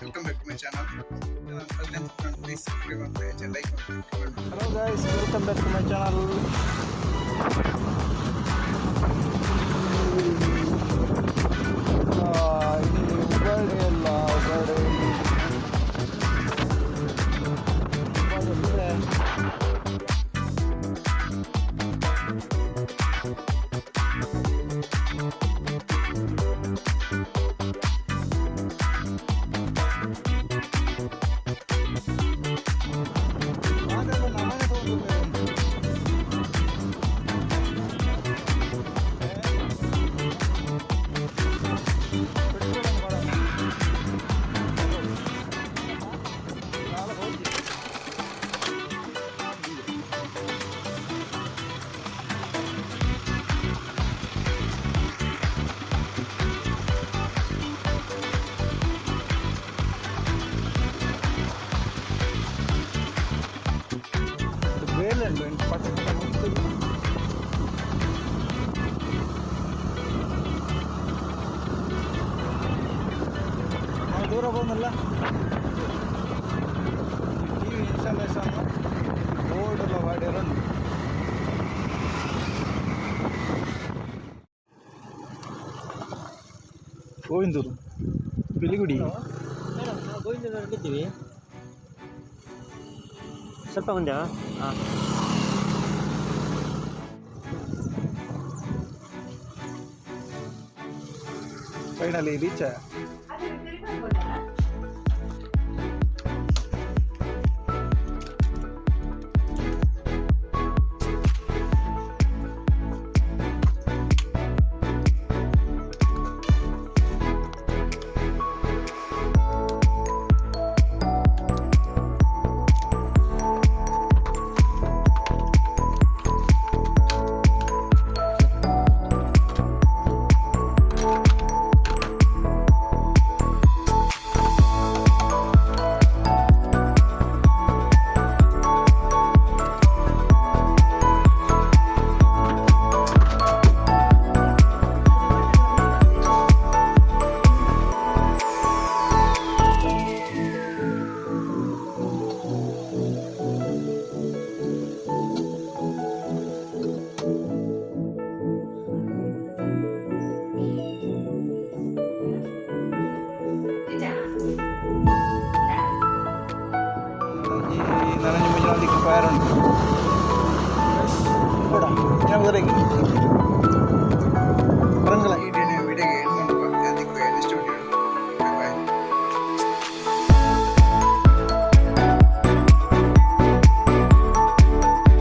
Welcome back to my channel. Please subscribe like. Hello guys, welcome back to my channel. ಇಲ್ಲಿ ಉಬಾರ್ಡೆ ಅಲ್ಲ, ಉಬಾರ್ಡೆ. ಬೇಲೆ ಪಟ್ಟ ದೂರ ಬಂದಲ್ಲ. ಟಿವಿ ಇನ್ಸ್ಟಾಲೇಷನ್ ಬೋರ್ಡ್ ಎಲ್ಲ ಮಾಡ್ಯಾರ. ಗೋವಿಂದೂರು ಪಿಲಿಗುಡಿ. ಮೇಡಮ್, ನಾವು ಗೋವಿಂದನವರೆಗಿದ್ದೀವಿ. ಸ್ವಲ್ಪ ಮುಂದೆ. ಹಾಂ. Finally reach. ನನಗೆ ದಿಕ್ಕು ಫೈರ್ ಉಂಟು.